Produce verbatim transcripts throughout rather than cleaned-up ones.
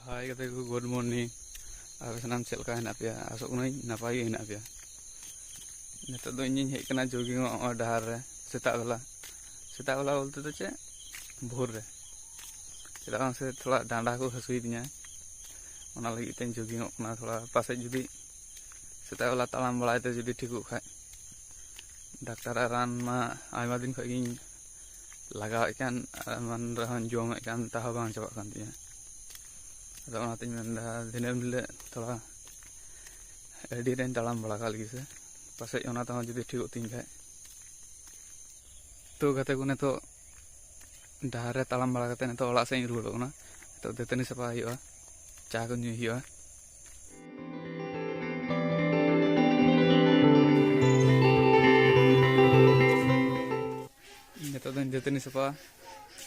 ᱦᱟᱭ ᱜᱟᱛᱮ ᱠᱚ, good morning. ᱟᱯᱮ ᱥᱟᱱᱟᱢ ᱪᱮᱫ ᱞᱮᱠᱟ ᱦᱮᱱᱟᱜ ᱯᱮᱭᱟ? ᱟᱥᱚᱜ ᱠᱟᱹᱱᱟᱹᱧ ᱱᱟᱯᱟᱭ ᱜᱮ ᱦᱮᱱᱟᱜ ᱯᱮᱭᱟ᱾ ᱱᱤᱛᱚᱜ ᱫᱚ ᱤᱧᱤᱧ ᱦᱮᱡ ᱟᱠᱟᱱᱟ ᱡᱳᱜᱤᱝ ᱚᱜ ᱱᱚᱜᱼᱚᱭ ᱰᱟᱦᱟᱨ ᱨᱮ, ᱥᱮᱛᱟᱜ ᱵᱮᱞᱟ᱾ ᱥᱮᱛᱟᱜ ᱵᱮᱞᱟ ᱵᱚᱞᱛᱮ ᱫᱚ ᱪᱮᱫ, ᱵᱷᱳᱨ ᱨᱮ᱾ ᱪᱮᱫᱟᱜ ᱵᱟᱝ ᱥᱮ ᱛᱷᱚᱲᱟ ᱰᱟᱸᱰᱟ ᱠᱚ ᱦᱟᱹᱥᱩᱭᱮᱫᱤᱧᱟ, ᱚᱱᱟ ᱞᱟᱹᱜᱤᱫ ᱛᱮᱧ ᱡᱳᱜᱤᱝ ᱚᱜ ᱠᱟᱱᱟ ᱛᱷᱚᱲᱟ᱾ ᱯᱟᱥᱮᱡ ᱡᱩᱫᱤ ᱥᱮᱛᱟᱜ ᱵᱮᱞᱟ ᱛᱟᱲᱟᱢ ᱵᱟᱲᱟᱭ ᱛᱮ ᱡᱩᱫᱤ ᱴᱷᱤᱠᱚᱜ ᱠᱷᱟᱡ᱾ ᱰᱟᱠᱛᱟᱨᱟᱜ ᱨᱟᱱ ᱢᱟ ᱟᱭᱢᱟ ᱫᱤᱱ ᱠᱷᱚᱡ ᱜᱤᱧ ᱞᱟᱜᱟᱣᱮᱫ ᱠᱟᱱ, ᱟᱨ ᱮᱢᱟᱱ ᱨᱮᱦᱚᱸᱧ ᱡᱚᱢᱮᱫ ᱠᱟᱱ, ᱛᱟᱦᱚᱸ ᱵᱟᱝ ᱪᱟᱵᱟᱜ ᱠᱟᱱ ᱛᱤᱧᱟᱹ᱾ ᱟᱫᱚ ᱚᱱᱟᱛᱤᱧ ᱢᱮᱱᱫᱟ, ᱫᱤᱱᱟᱹᱢ ᱦᱤᱞᱳᱜ ᱛᱷᱚᱲᱟ ᱟᱹᱰᱤ ᱨᱮᱧ ᱛᱟᱲᱟᱢ ᱵᱟᱲᱟ ᱠᱟᱜ ᱞᱮᱜᱮ ᱥᱮ, ᱯᱟᱥᱮᱡ ᱚᱱᱟ ᱛᱮᱦᱚᱸ ᱡᱩᱫᱤ ᱴᱷᱤᱠᱚᱜ ᱛᱤᱧ ᱠᱷᱟᱡ᱾ ᱛᱚ ᱜᱟᱛᱮ ᱠᱚ, ᱱᱤᱛᱚᱜ ᱰᱟᱦᱟᱨ ᱨᱮ ᱛᱟᱲᱟᱢ ᱵᱟᱲᱟ ᱠᱟᱛᱮ ᱱᱤᱛᱚᱜ ᱚᱲᱟᱜ ᱥᱮᱫ ᱤᱧ ᱨᱩᱣᱟᱹᱲᱚᱜ ᱠᱟᱱᱟ᱾ ᱱᱤᱛᱚᱜ ᱫᱟᱹᱛᱟᱹᱱᱤ ᱥᱟᱯᱷᱟ ᱦᱩᱭᱩᱜᱼᱟ, ᱪᱟ ᱠᱚ ᱧᱩᱭ ᱦᱩᱭᱩᱜᱼᱟ᱾ ᱱᱤᱛᱚᱜ ᱫᱚᱧ ᱫᱟᱹᱛᱟᱹᱱᱤ ᱥᱟᱯᱷᱟ,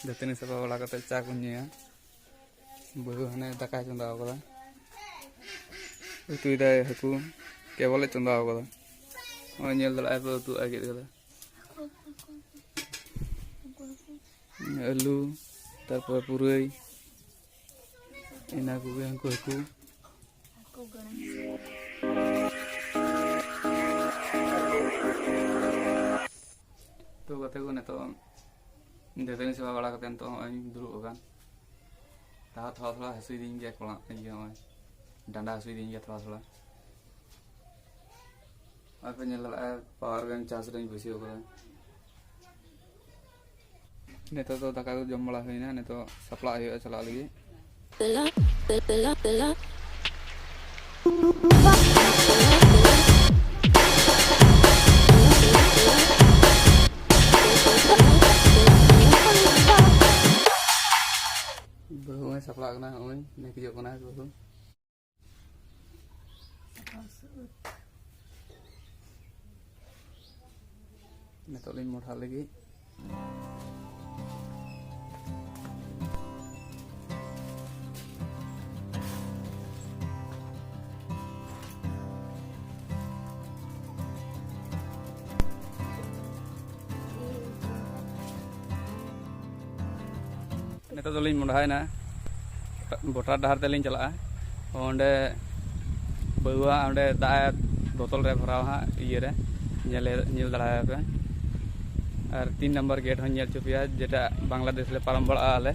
ᱫᱟᱹᱛᱟᱹᱱᱤ ᱥᱟᱯᱷᱟ ᱵᱟᱲᱟ ᱠᱟᱛᱮ ᱪᱟ ᱠᱚᱧ ᱧᱩᱭᱟ᱾ ᱵᱟᱹᱦᱩ ᱦᱟᱱᱮ ᱫᱟᱠᱟᱭ ᱪᱚᱸᱫᱟ ᱟᱠᱟᱫᱟ, ᱩᱛᱩᱭ ᱫᱟᱭ ᱦᱟᱹᱠᱩ, ᱠᱮᱵᱚᱞᱮ ᱪᱚᱸᱫᱟ ᱟᱠᱟᱫᱟ᱾ ᱱᱚᱜᱼᱚᱭ ᱧᱮᱞ ᱫᱟᱲᱮᱭᱟᱜᱼᱟ ᱯᱮ, ᱩᱛᱩ ᱟᱭ ᱜᱮᱫ ᱠᱟᱫᱟ᱾ ᱟᱹᱞᱩ, ᱛᱟᱨᱯᱚᱨ ᱯᱩᱨᱟᱹᱭ, ᱤᱱᱟᱹ ᱠᱚᱜᱮ ᱩᱱᱠᱩ ᱦᱟᱹᱠᱩ᱾ ᱛᱚ ᱜᱟᱛᱮ ᱠᱚ, ᱱᱤᱛᱚᱜ ᱫᱟᱹᱛᱟᱹᱱᱤ ᱥᱟᱯᱷᱟ ᱵᱟᱲᱟ ᱠᱟᱛᱮ ᱱᱤᱛᱚᱜ ᱦᱚᱸᱜᱼᱚᱭ ᱤᱧ ᱫᱩᱲᱩᱵ ᱟᱠᱟᱱ᱾ ᱛᱟᱦᱟ ᱛᱷᱚᱲᱟ ᱛᱷᱚᱲᱟ ᱦᱟᱹᱥᱩᱭᱮᱫᱤᱧ ᱜᱮᱭᱟ ᱠᱚᱲᱟ, ᱤᱭᱟᱹ ᱦᱚᱸᱜᱼᱚᱭ ᱰᱟᱸᱰᱟ ᱦᱟᱹᱥᱩᱭᱮᱫᱤᱧ ᱜᱮᱭᱟ ᱛᱷᱚᱲᱟ ᱛᱷᱚᱲᱟ᱾ ᱟᱨ ᱯᱮ ᱧᱮᱞ ᱫᱟᱲᱮᱭᱟᱜᱼᱟ, ᱯᱟᱣᱟᱨ ᱵᱮᱝᱠ ᱪᱟᱨᱡᱽ ᱨᱮᱧ ᱵᱟᱹᱭᱥᱟᱹᱣ ᱠᱟᱫᱟ᱾ ᱱᱤᱛᱚᱜ ᱫᱚ ᱫᱟᱠᱟ ᱠᱚ ᱡᱚᱢ ᱵᱟᱲᱟ ᱦᱩᱭᱱᱟ, ᱱᱤᱛᱚᱜ ᱥᱟᱯᱲᱟᱜ ᱦᱩᱭᱩᱜᱼᱟ ᱪᱟᱞᱟᱜ ᱞᱟᱹᱜᱤᱫ᱾ ᱵᱟᱹᱦᱩ ᱦᱚᱸᱭ ᱥᱟᱯᱲᱟᱜ ᱠᱟᱱᱟ, ᱱᱚᱜᱼᱚᱭ ᱱᱤᱠᱤᱡᱚᱜ ᱠᱟᱱᱟᱭ ᱵᱟᱹᱦᱩ᱾ ᱱᱤᱛᱚᱜ ᱞᱤᱧ ᱢᱚᱰᱷᱟ ᱞᱟᱹᱜᱤᱫ᱾ ᱱᱤᱛᱚᱜ ᱫᱚᱞᱤᱧ ᱢᱚᱰᱷᱟᱭᱮᱱᱟ᱾ ᱵᱚᱴᱟ ᱰᱟᱦᱟᱨ ᱛᱮᱞᱤᱧ ᱪᱟᱞᱟᱜᱼᱟ᱾ ᱚᱸᱰᱮ ᱵᱟᱹᱦᱩᱣᱟᱜ ᱚᱸᱰᱮ ᱫᱟᱜ ᱮ ᱵᱳᱛᱚᱞ ᱨᱮ ᱵᱷᱚᱨᱟᱣᱟ ᱦᱟᱸᱜ, ᱤᱭᱟᱹᱨᱮ ᱧᱮᱞ, ᱧᱮᱞ ᱫᱟᱲᱮᱭᱟᱯᱮ᱾ ᱟᱨ ᱛᱤᱱ ᱱᱟᱢᱵᱟᱨ ᱜᱮᱴ ᱦᱚᱸᱧ ᱧᱮᱞ ᱦᱚᱪᱚ ᱯᱮᱭᱟ, ᱡᱮᱴᱟ ᱵᱟᱝᱞᱟᱫᱮᱥ ᱞᱮ ᱯᱟᱨᱚᱢ ᱵᱟᱲᱟᱜᱼᱟ ᱟᱞᱮ᱾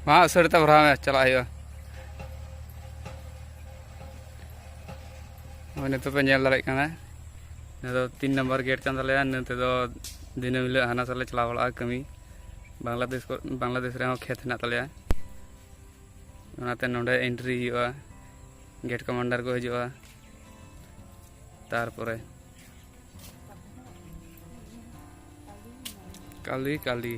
ᱢᱟ ᱩᱥᱟᱹᱨᱟ ᱛᱮ ᱵᱷᱚᱨᱟᱣ ᱢᱮ, ᱪᱟᱞᱟᱜ ᱦᱩᱭᱩᱜᱼᱟ᱾ ᱱᱚᱜᱼᱚᱭ ᱱᱤᱛᱚᱜ ᱯᱮ ᱧᱮᱞ ᱫᱟᱲᱮᱭᱟᱜ ᱠᱟᱱᱟ, ᱱᱤᱭᱟᱹ ᱫᱚ ᱛᱤᱱ ᱱᱟᱢᱵᱟᱨ ᱜᱮᱴ ᱠᱟᱱ ᱛᱟᱞᱮᱭᱟ᱾ ᱱᱤᱭᱟᱹ ᱛᱮᱫᱚ ᱫᱤᱱᱟᱹᱢ ᱦᱤᱞᱳᱜ ᱦᱟᱱᱟ ᱥᱟ ᱞᱮ ᱪᱟᱞᱟᱣ ᱵᱟᱲᱟᱜᱼᱟ ᱠᱟᱹᱢᱤ᱾ ᱵᱟᱝᱞᱟᱫᱮᱥ ᱠᱚ, ᱵᱟᱝᱞᱟᱫᱮᱥ ᱨᱮᱦᱚᱸ ᱠᱷᱮᱛ ᱦᱮᱱᱟᱜ ᱛᱟᱞᱮᱭᱟ, ᱚᱱᱟᱛᱮ ᱱᱚᱸᱰᱮ ᱮᱱᱴᱨᱤ ᱦᱩᱭᱩᱜᱼᱟ᱾ ᱜᱮᱴ ᱠᱚᱢᱟᱱᱰᱟᱨ ᱠᱚ ᱦᱤᱡᱩᱜᱼᱟ᱾ ᱛᱟᱨᱯᱚᱨᱮ ᱠᱟᱞᱤ ᱠᱟᱞᱤ᱾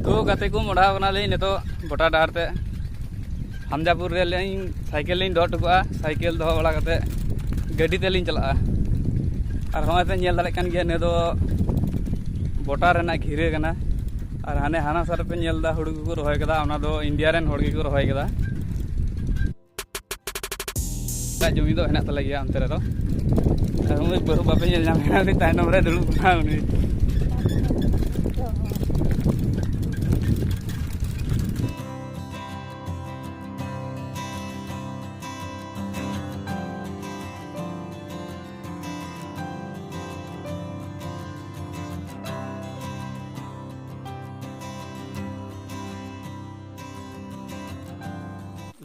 ᱛᱚ ᱜᱟᱛᱮ ᱠᱚ, ᱢᱚᱰᱷᱟᱣ ᱠᱟᱱᱟᱞᱤᱧ ᱱᱤᱛᱚᱜ ᱵᱚᱴᱟ ᱰᱟᱦᱟᱨ ᱛᱮ᱾ ᱦᱟᱢᱡᱟᱯᱩᱨ ᱨᱮ ᱟᱹᱞᱤᱧ ᱥᱟᱭᱠᱮᱞ ᱞᱤᱧ ᱫᱚᱦᱚ ᱦᱚᱴᱚ ᱠᱟᱜᱼᱟ, ᱥᱟᱭᱠᱮᱞ ᱫᱚᱦᱚ ᱵᱟᱲᱟ ᱠᱟᱛᱮ ᱜᱟᱹᱰᱤ ᱛᱮᱞᱤᱧ ᱪᱟᱞᱟᱜᱼᱟ᱾ ᱟᱨ ᱦᱚᱸᱜᱼᱚᱭ ᱯᱮ ᱧᱮᱞ ᱫᱟᱲᱮᱭᱟᱜ ᱠᱟᱱ ᱜᱮᱭᱟ, ᱱᱤᱭᱟᱹ ᱫᱚ ᱵᱚᱴᱟ ᱨᱮᱱᱟᱜ ᱜᱷᱤᱨᱟᱹ ᱠᱟᱱᱟ᱾ ᱟᱨ ᱦᱟᱱᱮ ᱦᱟᱱᱟ ᱥᱟᱨ ᱨᱮᱯᱮ ᱧᱮᱞ ᱮᱫᱟ ᱦᱩᱲᱩ ᱠᱚᱠᱚ ᱨᱚᱦᱚᱭ ᱠᱟᱫᱟ, ᱚᱱᱟ ᱫᱚ ᱤᱱᱰᱤᱭᱟ ᱨᱮᱱ ᱦᱚᱲ ᱜᱮᱠᱚ ᱨᱚᱦᱚᱭ ᱠᱟᱫᱟ᱾ ᱮᱴᱟᱜ ᱡᱚᱢᱤ ᱫᱚ ᱦᱮᱱᱟᱜ ᱛᱟᱞᱮ ᱜᱮᱭᱟ ᱚᱱᱛᱮ ᱨᱮᱫᱚ᱾ ᱟᱨ ᱩᱱᱤ ᱵᱟᱹᱦᱩ ᱵᱟᱯᱮ ᱧᱮᱞ ᱧᱟᱢ ᱠᱟᱱᱟ, ᱩᱱᱤ ᱛᱟᱭᱱᱚᱢ ᱨᱮ ᱫᱩᱲᱩᱵ ᱠᱟᱱᱟ ᱩᱱᱤ᱾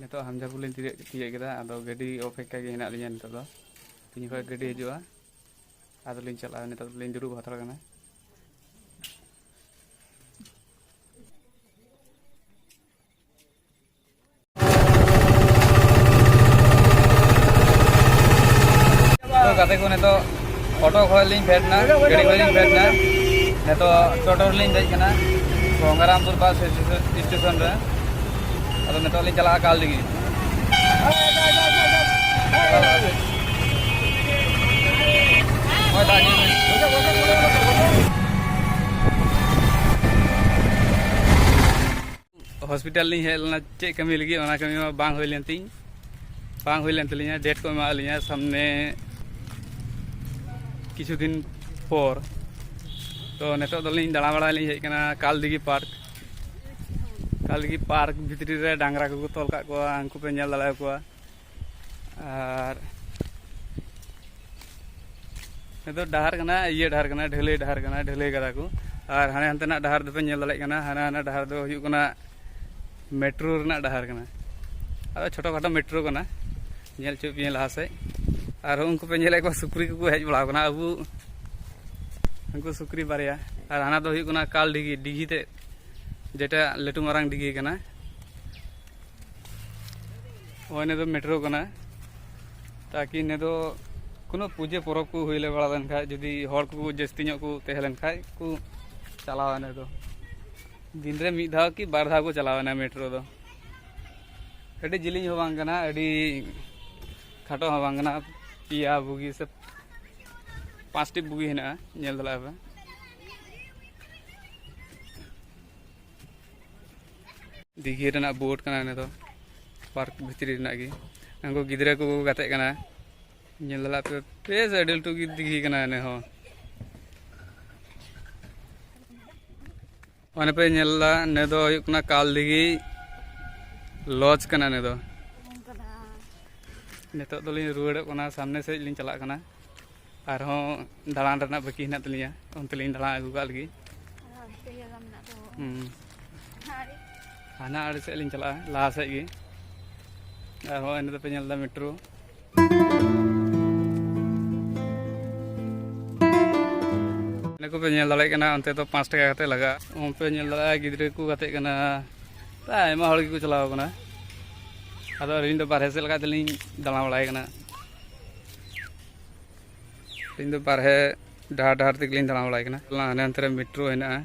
ᱱᱤᱛᱚᱜ ᱦᱟᱢᱡᱟᱯᱩᱨ ᱞᱤᱧ ᱛᱤᱭᱟᱹᱜ, ᱛᱤᱭᱟᱹᱜ ᱠᱮᱫᱟ᱾ ᱟᱫᱚ ᱜᱟᱹᱰᱤ ᱚᱯᱮᱠᱠᱷᱟ ᱜᱮ ᱦᱮᱱᱟᱜ ᱞᱤᱧᱟ ᱱᱤᱛᱚᱜ ᱫᱚ᱾ ᱛᱤᱱ ᱡᱚᱠᱷᱚᱱ ᱜᱟᱹᱰᱤ ᱦᱤᱡᱩᱜᱼᱟ, ᱟᱫᱚ ᱞᱤᱧ ᱪᱟᱞᱟᱜᱼᱟ᱾ ᱱᱤᱛᱚᱜ ᱫᱚᱞᱤᱧ ᱫᱩᱲᱩᱵ ᱦᱟᱛᱟᱲ ᱠᱟᱱᱟ᱾ ᱛᱚ ᱜᱟᱛᱮ ᱠᱚ, ᱱᱤᱛᱚᱜ ᱚᱴᱳ ᱠᱷᱚᱱ ᱞᱤᱧ ᱯᱷᱮᱰ ᱮᱱᱟ, ᱜᱟᱹᱰᱤ ᱠᱷᱚᱱ ᱞᱤᱧ ᱯᱷᱮᱰ ᱮᱱᱟ᱾ ᱱᱤᱛᱚᱜ ᱴᱳᱴᱳ ᱨᱮᱞᱤᱧ ᱫᱮᱡ ᱠᱟᱱᱟ ᱜᱚᱝᱜᱟᱨᱟᱢᱯᱩᱨ ᱵᱟᱥ ᱥᱴᱮᱥᱚᱱ ᱨᱮ᱾ ᱟᱫᱚ ᱱᱤᱛᱚᱜ ᱞᱤᱧ ᱪᱟᱞᱟᱜᱼᱟ ᱠᱟᱞ ᱰᱤᱜᱷᱤ᱾ ᱦᱳᱭ, ᱫᱟᱜ ᱧᱩᱭ ᱢᱮ᱾ ᱦᱚᱥᱯᱤᱴᱟᱞ ᱞᱤᱧ ᱦᱮᱡ ᱞᱮᱱᱟ ᱪᱮᱫ ᱠᱟᱹᱢᱤ ᱞᱟᱹᱜᱤᱫ, ᱚᱱᱟ ᱠᱟᱹᱢᱤ ᱢᱟ ᱵᱟᱝ ᱦᱩᱭ ᱞᱮᱱ ᱛᱤᱧ, ᱵᱟᱝ ᱦᱩᱭ ᱞᱮᱱ ᱛᱟᱹᱞᱤᱧᱟ᱾ ᱰᱮᱴ ᱠᱚ ᱮᱢᱟᱜ ᱞᱤᱧᱟ ᱥᱟᱢᱱᱮ ᱠᱤᱪᱷᱩ ᱫᱤᱱ ᱯᱚᱨ᱾ ᱛᱚ ᱱᱤᱛᱚᱜ ᱫᱚᱞᱤᱧ ᱫᱟᱬᱟ ᱵᱟᱲᱟᱭ ᱞᱤᱧ ᱦᱮᱡ ᱟᱠᱟᱱᱟ ᱠᱟᱞ ᱫᱤᱜᱷᱤ ᱯᱟᱨᱠ᱾ ᱠᱟᱞ ᱫᱤᱜᱷᱤ ᱯᱟᱨᱠ ᱵᱷᱤᱛᱨᱤ ᱨᱮ ᱰᱟᱝᱨᱟ ᱠᱚᱠᱚ ᱛᱚᱞ ᱠᱟᱜ ᱠᱚᱣᱟ, ᱩᱱᱠᱩ ᱯᱮ ᱧᱮᱞ ᱫᱟᱲᱮᱭᱟᱠᱚᱣᱟ᱾ ᱟᱨ ᱱᱤᱛᱚᱜ ᱰᱟᱦᱟᱨ ᱠᱟᱱᱟ, ᱤᱭᱟᱹ ᱰᱟᱦᱟᱨ ᱠᱟᱱᱟ, ᱰᱷᱟᱹᱞᱟᱹᱭ ᱰᱟᱦᱟᱨ ᱠᱟᱱᱟ, ᱰᱷᱟᱹᱞᱟᱹᱭ ᱠᱟᱫᱟ ᱠᱚ᱾ ᱟᱨ ᱦᱟᱱᱮ ᱦᱟᱱᱛᱮᱱᱟᱜ ᱰᱟᱦᱟᱨ ᱫᱚᱯᱮ ᱧᱮᱞ ᱫᱟᱲᱮᱭᱟᱜ ᱠᱟᱱᱟ, ᱦᱟᱱᱟ ᱦᱟᱱᱟ ᱰᱟᱦᱟᱨ ᱫᱚ ᱦᱩᱭᱩᱜ ᱠᱟᱱᱟ ᱢᱮᱴᱨᱳ ᱨᱮᱱᱟᱜ ᱰᱟᱦᱟᱨ ᱠᱟᱱᱟ᱾ ᱟᱫᱚ ᱪᱷᱳᱴᱳ ᱠᱷᱟᱴᱳ ᱢᱮᱴᱨᱳ ᱠᱟᱱᱟ, ᱧᱮᱞ ᱦᱚᱪᱚᱭᱮᱫ ᱯᱮᱭᱟᱹᱧ ᱞᱟᱦᱟ ᱥᱮᱫ᱾ ᱟᱨ ᱩᱱᱠᱩ ᱯᱮ ᱧᱮᱞᱮᱫ ᱠᱚᱣᱟ ᱥᱩᱠᱨᱤ ᱠᱚᱠᱚ ᱦᱮᱡ ᱵᱟᱲᱟᱣ ᱠᱟᱱᱟ, ᱟᱵᱚ ᱩᱱᱠᱩ ᱥᱩᱠᱨᱤ ᱵᱟᱨᱭᱟ᱾ ᱟᱨ ᱦᱟᱱᱟ ᱫᱚ ᱦᱩᱭᱩᱜ ᱠᱟᱱᱟ ᱠᱟᱞ ᱰᱤᱜᱷᱤ, ᱰᱤᱜᱷᱤ ᱛᱮ ᱡᱮᱴᱟ ᱞᱟᱹᱴᱩ ᱢᱟᱨᱟᱝ ᱰᱤᱜᱷᱤ ᱠᱟᱱᱟ᱾ ᱦᱳᱭ, ᱱᱤᱭᱟᱹ ᱫᱚ ᱢᱮᱴᱨᱳ ᱠᱟᱱᱟ᱾ ᱛᱟᱠᱤ ᱱᱤᱭᱟᱹ ᱫᱚ ᱠᱳᱱᱳ ᱯᱩᱡᱟᱹ ᱯᱚᱨᱚᱵᱽ ᱠᱚ ᱦᱩᱭ ᱞᱮ ᱵᱟᱲᱟ ᱞᱮᱱᱠᱷᱟᱡ, ᱡᱩᱫᱤ ᱦᱚᱲ ᱠᱚ ᱡᱟᱹᱥᱛᱤ ᱧᱚᱜ ᱠᱚ ᱛᱟᱦᱮᱸ ᱞᱮᱱᱠᱷᱟᱡ ᱠᱚ ᱪᱟᱞᱟᱣᱟ᱾ ᱱᱤᱭᱟᱹ ᱫᱚ ᱫᱤᱱ ᱨᱮ ᱢᱤᱫ ᱫᱷᱟᱣ ᱠᱤ ᱵᱟᱨ ᱫᱷᱟᱣ ᱠᱚ ᱪᱟᱞᱟᱣᱟ ᱱᱤᱭᱟᱹ ᱢᱮᱴᱨᱳ ᱫᱚ᱾ ᱟᱹᱰᱤ ᱡᱤᱞᱤᱧ ᱦᱚᱸ ᱵᱟᱝ ᱠᱟᱱᱟ, ᱟᱹᱰᱤ ᱠᱷᱟᱴᱚ ᱦᱚᱸ ᱵᱟᱝ ᱠᱟᱱᱟ᱾ ᱯᱮᱭᱟ ᱵᱩᱜᱤ ᱥᱮ ᱯᱟᱸᱪᱴᱤ ᱵᱩᱜᱤ ᱦᱮᱱᱟᱜᱼᱟ, ᱧᱮᱞ ᱫᱟᱲᱮᱭᱟᱜᱼᱟ ᱯᱮ᱾ ᱫᱤᱜᱷᱤ ᱨᱮᱱᱟᱜ ᱵᱳᱴ ᱠᱟᱱᱟ ᱱᱤᱭᱟᱹ ᱫᱚ, ᱯᱟᱨᱠ ᱵᱷᱤᱛᱨᱤ ᱨᱮᱱᱟᱜ ᱜᱮ᱾ ᱩᱱᱠᱩ ᱜᱤᱫᱽᱨᱟᱹ ᱠᱚ ᱜᱟᱛᱮᱜ ᱠᱟᱱᱟ, ᱧᱮᱞ ᱫᱟᱲᱮᱭᱟᱜ ᱯᱮ, ᱵᱮᱥ ᱟᱹᱰᱤ ᱞᱟᱹᱴᱩ ᱜᱮ ᱫᱤᱜᱷᱤ ᱠᱟᱱᱟ ᱱᱤᱭᱟᱹ ᱦᱚᱸ᱾ ᱚᱱᱮ ᱯᱮ ᱧᱮᱞ ᱫᱟ, ᱱᱤᱭᱟᱹ ᱫᱚ ᱦᱩᱭᱩᱜ ᱠᱟᱱᱟ ᱠᱟᱞ ᱫᱤᱜᱷᱤ ᱞᱚᱡᱽ ᱠᱟᱱᱟ ᱱᱤᱭᱟᱹ ᱫᱚ᱾ ᱱᱤᱛᱚᱜ ᱫᱚᱞᱤᱧ ᱨᱩᱣᱟᱹᱲᱚᱜ ᱠᱟᱱᱟ, ᱥᱟᱢᱱᱮ ᱥᱮᱫ ᱞᱤᱧ ᱪᱟᱞᱟᱜ ᱠᱟᱱᱟ᱾ ᱟᱨᱦᱚᱸ ᱫᱟᱬᱟᱱ ᱨᱮᱱᱟᱜ ᱵᱟᱹᱠᱤ ᱦᱮᱱᱟᱜ ᱛᱟᱹᱞᱤᱧᱟ, ᱚᱱᱛᱮ ᱞᱤᱧ ᱫᱟᱬᱟ ᱟᱹᱜᱩ ᱠᱟᱜ ᱞᱟᱹᱜᱤᱫ᱾ ᱟᱨ ᱦᱟᱱᱛᱮ ᱤᱭᱟᱹ ᱜᱟᱱ ᱢᱮᱱᱟᱜ ᱫᱚ᱾ ᱦᱩᱸ᱾ ᱦᱟᱱᱟ ᱟᱲᱮ᱾ ᱦᱟᱱᱟ ᱟᱲᱮ ᱥᱮᱫ ᱞᱤᱧ ᱪᱟᱞᱟᱜᱼᱟ, ᱞᱟᱦᱟ ᱥᱮᱫ ᱜᱮ᱾ ᱟᱨ ᱦᱚᱸᱜᱼᱚᱭ ᱱᱤᱛᱚᱜ ᱯᱮ ᱧᱮᱞ ᱮᱫᱟ ᱢᱮᱴᱨᱳ᱾ ᱚᱱᱮ ᱠᱚᱯᱮ ᱧᱮᱞ ᱫᱟᱲᱮᱭᱟᱜ ᱠᱟᱱᱟ, ᱚᱱᱛᱮ ᱫᱚ ᱯᱟᱸᱪ ᱴᱟᱠᱟ ᱠᱟᱛᱮ ᱞᱟᱜᱟᱜᱼᱟ᱾ ᱚᱱᱛᱮ ᱧᱮᱞ ᱫᱟᱲᱮᱭᱟᱜᱼᱟ, ᱜᱤᱫᱽᱨᱟᱹ ᱠᱚ ᱜᱟᱛᱮᱜ ᱠᱟᱱᱟ᱾ ᱟᱭᱢᱟ ᱦᱚᱲ ᱜᱮᱠᱚ ᱪᱟᱞᱟᱣ ᱠᱟᱱᱟ᱾ ᱟᱫᱚ ᱟᱹᱞᱤᱧ ᱫᱚ ᱵᱟᱨᱦᱮ ᱥᱮᱫ ᱞᱮᱠᱟ ᱛᱮᱞᱤᱧ ᱫᱟᱬᱟ ᱵᱟᱲᱟᱭ ᱠᱟᱱᱟ᱾ ᱤᱧ ᱫᱚ ᱵᱟᱨᱦᱮ ᱰᱟᱦᱟᱨ ᱰᱟᱦᱟᱨ ᱛᱮᱜᱮᱞᱤᱧ ᱫᱟᱬᱟ ᱵᱟᱲᱟᱭ ᱠᱟᱱᱟ᱾ ᱦᱟᱱᱮ ᱦᱟᱱᱛᱮ ᱨᱮ ᱢᱮᱴᱨᱳ ᱦᱮᱱᱟᱜᱼᱟ,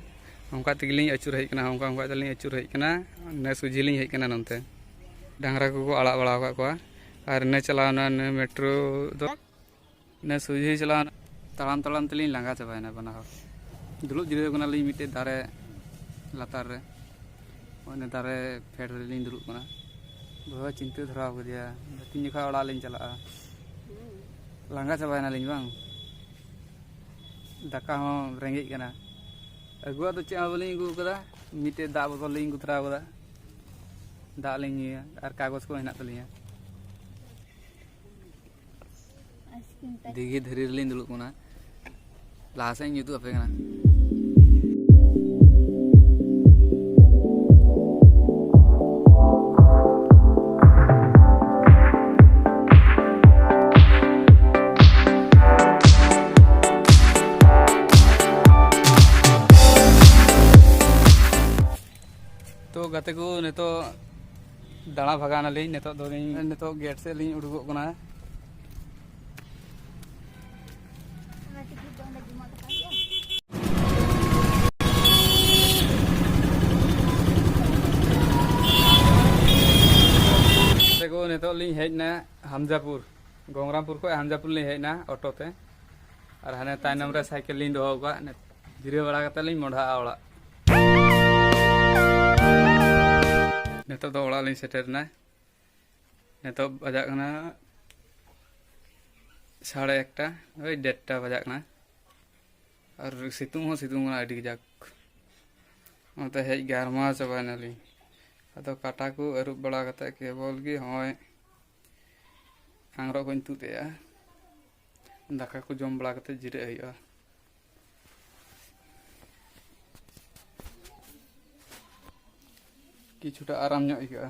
ᱚᱱᱠᱟ ᱛᱮᱜᱮᱞᱤᱧ ᱟᱹᱪᱩᱨ ᱦᱮᱡ ᱠᱟᱱᱟ, ᱚᱱᱠᱟ ᱚᱱᱠᱟ ᱛᱮᱞᱤᱧ ᱟᱹᱪᱩᱨ ᱦᱮᱡ ᱠᱟᱱᱟ᱾ ᱱᱮ ᱥᱚᱡᱷᱮ ᱞᱤᱧ ᱦᱮᱡ ᱠᱟᱱᱟ ᱱᱚᱱᱛᱮ᱾ ᱰᱟᱝᱨᱟ ᱠᱚᱠᱚ ᱟᱲᱟᱜ ᱵᱟᱲᱟ ᱟᱠᱟᱫ ᱠᱚᱣᱟ᱾ ᱟᱨ ᱱᱮ ᱪᱟᱞᱟᱣᱱᱟ ᱱᱮ ᱢᱮᱴᱨᱳ ᱫᱚ, ᱱᱮ ᱥᱚᱡᱷᱮ ᱪᱟᱞᱟᱣᱱᱟ᱾ ᱛᱟᱲᱟᱢ ᱛᱟᱲᱟᱢ ᱛᱮᱞᱤᱧ ᱞᱟᱸᱜᱟ ᱪᱟᱵᱟᱭᱮᱱᱟ ᱵᱟᱱᱟ ᱦᱚᱲ᱾ ᱫᱩᱲᱩᱵ ᱡᱤᱨᱟᱹᱣ ᱠᱟᱱᱟᱞᱤᱧ ᱢᱤᱫᱴᱮᱡ ᱫᱟᱨᱮ ᱞᱟᱛᱟᱨ ᱨᱮ᱾ ᱚᱱᱮ ᱫᱟᱨᱮ ᱯᱷᱮᱰ ᱨᱮᱞᱤᱧ ᱫᱩᱲᱩᱵ ᱠᱟᱱᱟ᱾ ᱵᱚᱦᱚᱜ ᱪᱤᱱᱛᱟᱹ ᱫᱷᱟᱨᱟᱣ ᱠᱟᱫᱮᱭᱟ, ᱛᱤᱱ ᱡᱚᱠᱷᱟ ᱚᱲᱟᱜ ᱞᱤᱧ ᱪᱟᱞᱟᱜᱼᱟ᱾ ᱞᱟᱸᱜᱟ ᱪᱟᱵᱟᱭᱮᱱᱟᱞᱤᱧ ᱵᱟᱝ᱾ ᱫᱟᱠᱟ ᱦᱚᱸ ᱨᱮᱸᱜᱮᱡ ᱠᱟᱱᱟ᱾ ᱟᱹᱜᱩᱣᱟᱜ ᱫᱚ ᱪᱮᱫ ᱦᱚᱸ ᱵᱟᱹᱞᱤᱧ ᱟᱹᱜᱩ ᱠᱟᱫᱟ, ᱢᱤᱫᱴᱮᱡ ᱫᱟᱜ ᱵᱚᱛᱚᱞ ᱞᱤᱧ ᱟᱹᱜᱩ ᱛᱚᱨᱟ ᱠᱟᱫᱟ᱾ ᱫᱟᱜ ᱞᱤᱧ ᱧᱩᱭᱟ ᱟᱨ ᱠᱟᱜᱚᱡᱽ ᱠᱚ ᱦᱮᱱᱟᱜ ᱛᱟᱹᱞᱤᱧᱟ᱾ ᱫᱤᱜᱷᱤ ᱫᱷᱤᱨᱤ ᱨᱮᱞᱤᱧ ᱫᱩᱲᱩᱵ ᱠᱟᱱᱟ᱾ ᱞᱟᱦᱟ ᱥᱮᱫ ᱤᱧ ᱩᱫᱩᱜ ᱟᱯᱮ ᱠᱟᱱᱟ᱾ ᱛᱚ ᱜᱟᱛᱮ ᱠᱚ, ᱱᱤᱛᱚᱜ ᱫᱟᱬᱟ ᱵᱷᱟᱜᱟᱣ ᱱᱟᱞᱤᱧ᱾ ᱱᱤᱛᱚᱜ ᱫᱚ ᱞᱤᱧ, ᱱᱤᱛᱚᱜ ᱜᱮᱴ ᱥᱮᱫ ᱞᱤᱧ ᱩᱰᱩᱠᱚᱜ ᱠᱟᱱᱟ᱾ ᱜᱟᱛᱮ ᱠᱚ, ᱱᱤᱛᱚᱜ ᱞᱤᱧ ᱦᱮᱡ ᱮᱱᱟ ᱦᱟᱢᱡᱟᱯᱩᱨ᱾ ᱜᱚᱝᱨᱟᱢᱯᱩᱨ ᱠᱷᱚᱱ ᱦᱟᱢᱡᱟᱯᱩᱨ ᱞᱤᱧ ᱦᱮᱡ ᱮᱱᱟ ᱚᱴᱳ ᱛᱮ, ᱟᱨ ᱦᱟᱱᱮ ᱛᱟᱭᱱᱚᱢ ᱨᱮ ᱥᱟᱭᱠᱮᱞ ᱞᱤᱧ ᱫᱚᱦᱚ ᱟᱠᱟᱫ᱾ ᱡᱤᱨᱟᱹᱣ ᱵᱟᱲᱟ ᱠᱟᱛᱮ ᱞᱤᱧ ᱢᱚᱰᱷᱟᱜᱼᱟ ᱚᱲᱟᱜ᱾ ᱱᱤᱛᱚᱜ ᱫᱚ ᱚᱲᱟᱜ ᱞᱤᱧ ᱥᱮᱴᱮᱨ ᱮᱱᱟ᱾ ᱱᱤᱛᱚᱜ ᱵᱟᱡᱟᱜ ᱠᱟᱱᱟ ᱥᱟᱲᱮ ᱮᱠᱴᱟ, ᱳᱭ ᱰᱮᱲᱴᱟ ᱵᱟᱡᱟᱜ ᱠᱟᱱᱟ᱾ ᱟᱨ ᱥᱤᱛᱩᱝ ᱦᱚᱸ ᱥᱤᱛᱩᱝ ᱠᱟᱱᱟ ᱟᱹᱰᱤ ᱠᱟᱡᱟᱠ᱾ ᱚᱱᱟᱛᱮ ᱦᱮᱡ ᱜᱟᱨᱢᱟᱣ ᱪᱟᱵᱟᱭᱮᱱᱟᱞᱤᱧ᱾ ᱟᱫᱚ ᱠᱟᱴᱟ ᱠᱚ ᱟᱹᱨᱩᱵ ᱵᱟᱲᱟ ᱠᱟᱛᱮ ᱠᱮᱵᱚᱞ ᱜᱮ ᱦᱚᱸᱜᱼᱚᱭ ᱟᱝᱨᱚᱵ ᱠᱚᱧ ᱛᱩᱫ ᱮᱜᱼᱟ᱾ ᱫᱟᱠᱟ ᱠᱚ ᱡᱚᱢ ᱵᱟᱲᱟ ᱠᱟᱛᱮ ᱡᱤᱨᱟᱹᱜ ᱦᱩᱭᱩᱜᱼᱟ᱾ ᱠᱤᱪᱷᱩᱴᱟ ᱟᱨᱟᱢ ᱧᱚᱜ ᱟᱹᱭᱠᱟᱹᱜᱼᱟ᱾